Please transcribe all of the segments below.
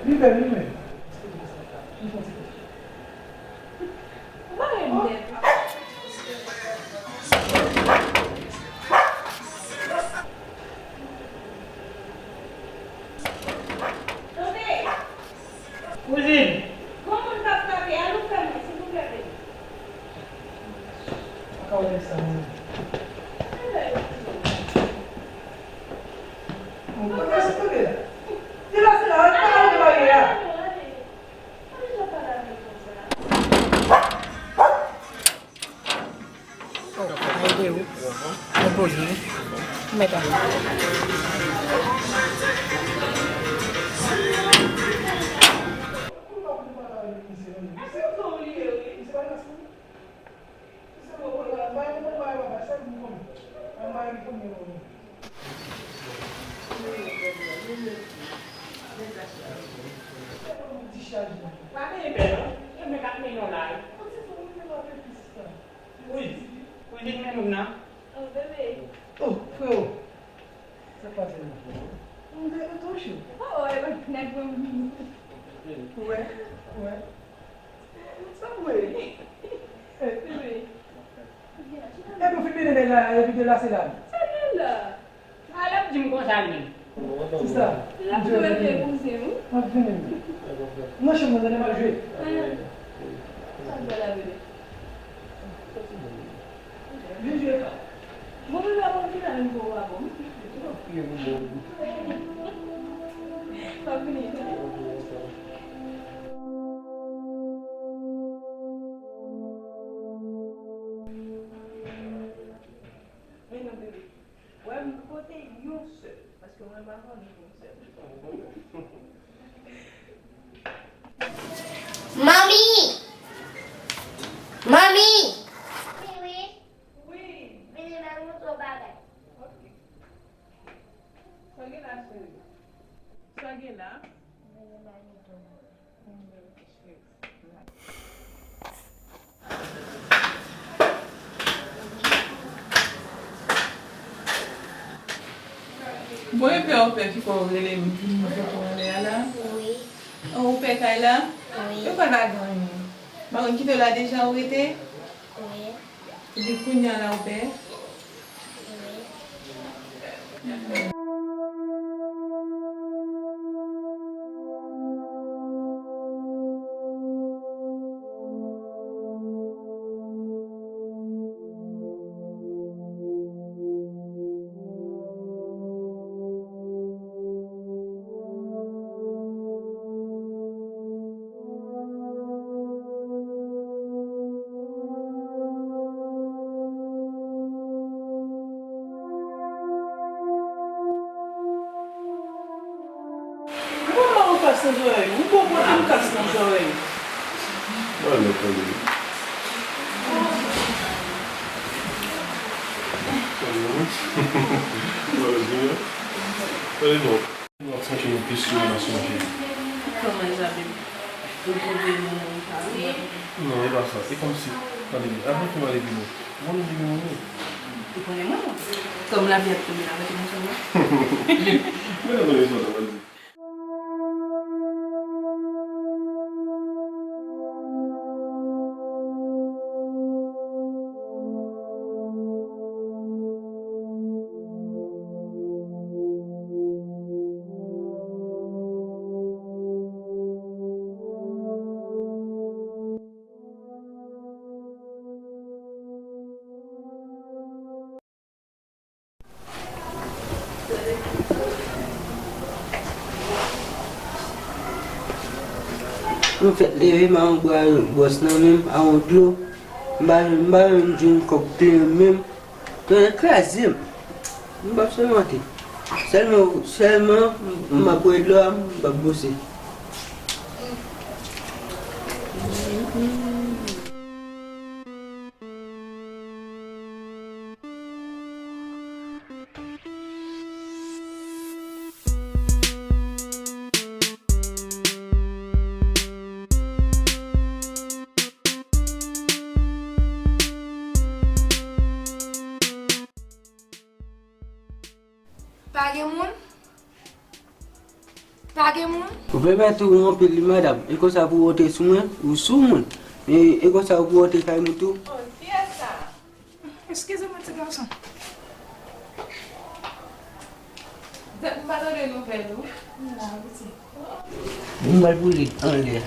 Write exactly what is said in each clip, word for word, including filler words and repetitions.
Li bèl, li menm. Li fon ti kote. Ou pa renmen nèg. Tande! Kouzin! Gon moun k ap frape, al ou fèmen, silvouplè, bebe. Pa ka wè sa, non. Mwen pa ka sipòte la. Di la, se la, al pa wè bagay la. Oh, ay de ou. Mwen poze wi. Mèt an. Pa peye pè non. Yo mèt ap mennen w la wi. Wi. Kouzin men moun nan. Oh, bebe. Oh, freo. Sa k pase la? M te tou chou. Oh, oh, e nèg mwen vini. Ou wè? Ou wè? Sa vre? Bebe. Epi w fin mennen nèg la, epi de la se la. Sa gen la? A l ap di m konsa li menm. Sista, l ap jwe vye kouzen wi. M ap vini. Nan chanm nan, tande m ap jwe. Sa l fè la, bebe? Vin jwe. Bon, bebe, a bon, vin la menm pou w a bon. M ap vini. Men non, bebe. Wè m pote yon sèl, paske mwen pa konnen pou yon sèl. Manmi! Manmi! Wi, wi. Wi. Vini, m ap montre w bagay. Ok. Sa gen la, cheri? Sa gen la? Vini, m ap montre w. Bon, e pè, ou pè ki fè w rele m vin kote w anlè a la? Wi. An, ou pè kay la? Wi. Yo pa ka gen anyen. Marenn kite w la deja, ou rete? Wi. Epi kounye a la, ou pè? Kòman ou kas nan zòrèy ou? Ou bon kote m kas nan zòrèy ou? Mwen mèt tande. Mwen mèt tande. Tande non. Nou ap fòke nou plis ke nou pa sonje. Kòman sa, bebe? Ou twouve nou pale? Non, e pa sa. E kòmsi, tande byen, avan ke m ale pi lwen, ou konnen depi moun ye. Ou konnen mwen, non. Kòm lavi ap tounen avèk nou sèlman. Mwen nan konnen sa w ap di. M fèk leve, m a yon bwa bwòs nan men m, a yon dlo. M pa, m pa menm jwenn kòb kle menm. Tonnè kraze m. M p ap sèmante. Sèlman, sèlman, m ap bwè dlo a, m p ap bouse. Pa gen moun? Pa gen moun? Ou pèmèt ou anpil wi, madanm. E konsa pou w te sou mwen, ou sou mwen. E, e konsa pou w te kay mwen tou. Oh, kiyès sa? Eskize mwen, ti gason. Dat m pa tande nouvèl ou. M la, piti. Bon, m al pou li anlè.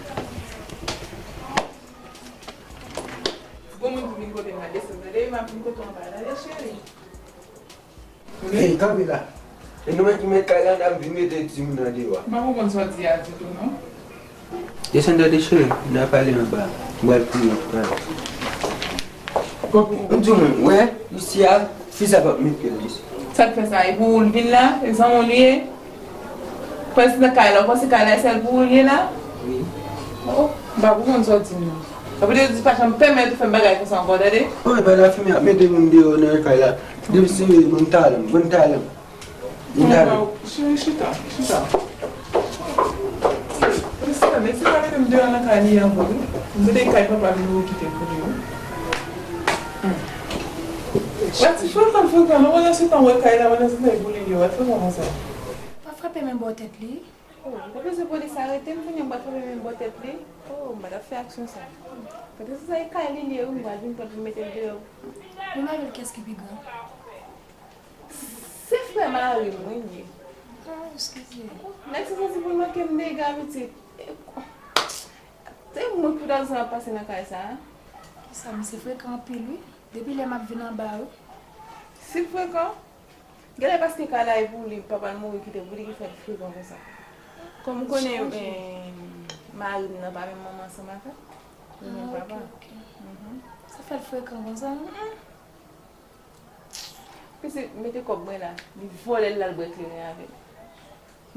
Bon, moun ki vin kote m la, desann, tande, m ap vin kote w anba, tande, cheri. Ey, kanpe la. E nou menm ki mèt kay la, n ap vin mete timoun nan deyò a. M pa konprann sa w di a ditou, non. Desann tande cheri, n a pale anba. M pral priye pou talè. Ou di mwen, wè, isi a, fi sa p ap met pye l isi. Sa k fè sa? E pou ou l vin la? E zanmi w li ye? Prens nan kay la, ou panse kay la e sèl pou ou l ye la? Wi. Oh, m pa konprann sa w di m nan. Sa vle di pa janm pèmèt ou fè m bagay konsa ankò, tande? Wi, pa la fime ap mete moun deyò nan kay la. Depi se ban m talè m, ban m talè m. Ban m talè m. Cheri, chita, chita. Mesye, mesye pa mete m deyò nan kay li ankò, wi. M te kay papa m, nou kite m pou li, wi. Wè ti frekan, frekan, non, pandan se tan wè kay la, pandan se tan e pou li deyò, wè frekan konsa. Pa frape men bò tèt li. Oh, m te panse polis arete m, kounye a m pral frape men bò tèt li. Oh, m pa t ap fè aksyon sa. Poutèt se sa, e kay li li ye, wi, m pral vin pran l pou m mete l deyò. Men mari l kiyès ki pi gran? Se frè mari m, wi, li ye. Ah, eskize. Nèg sa santi pou l manke m dega, pitit. E, se mwen ki pou t ap zanmi ap pase nan kay sa a. Sa, misye frekan anpil, wi. Depi lè m ap vin anba, wi. Si l frekan, genlè paske kay la e pou li, papa l mouri kite pou li ki fè l frekan konsa. Kòm ou konnen, eh, mari m nan pa menm manman ansanm avè m, li menm papa. Ah, ok, ok. Mhm. Sa fè l frekan konsa, non? Mm-mm. Pitit, mete kòb mwen la, li vòlè l, l al bwè kleren avè m.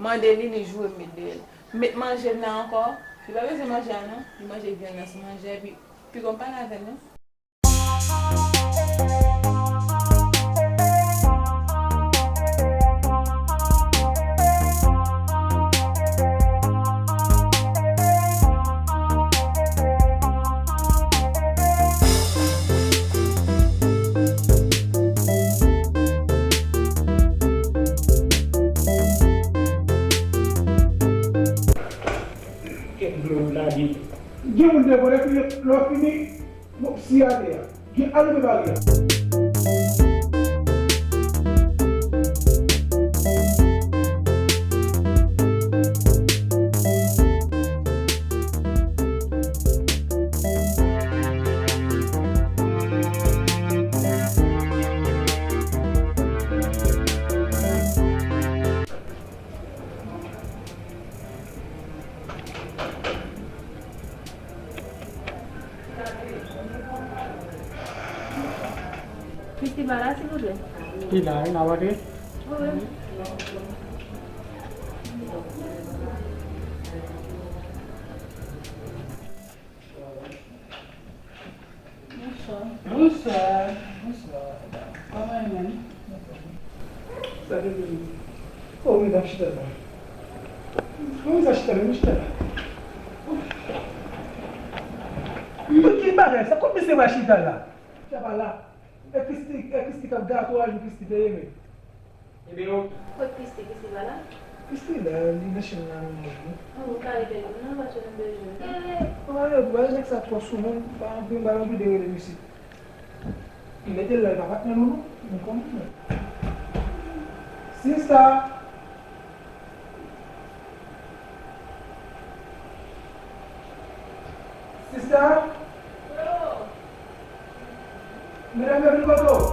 Mande li, li joure m met dèyè l. Met manje m nan ankò, li pa bezwen manje a non, li manje vyann nan sou manje, epi piga m pale avè l non. Kèk dlo yo lage. Gen moun devore, epi lè w fini, bon, si atè a. Gen, ale men bagay la. Festival la, silvouplè. Li la, wi, n ap antre. Wi, wi. Bonswa. Bonswa. Bonswa. Kòman e menm? Sa te vini? Oh, medam chita la. Kòman sa chita la? Chita la. Men ki bagay sa? Kot mesye va chita la? Chita pa la. E Kristi, e Kristi k ap gato a jou Kristi te ye men. Ebyen, ok. Kot Kristi? Kristi pa la? Kristi la, li nan chanm nan, nan manje. An, ou ka rele l non, paske nou bezwen l. Ou pa rele, ou pa rele nèg sa twò souvan, pa anvi, m pa anvi de rele misye. Li mete l la, li pa patnè nou non, nou konnen. Sista! Sista! Medam yo vin kote w.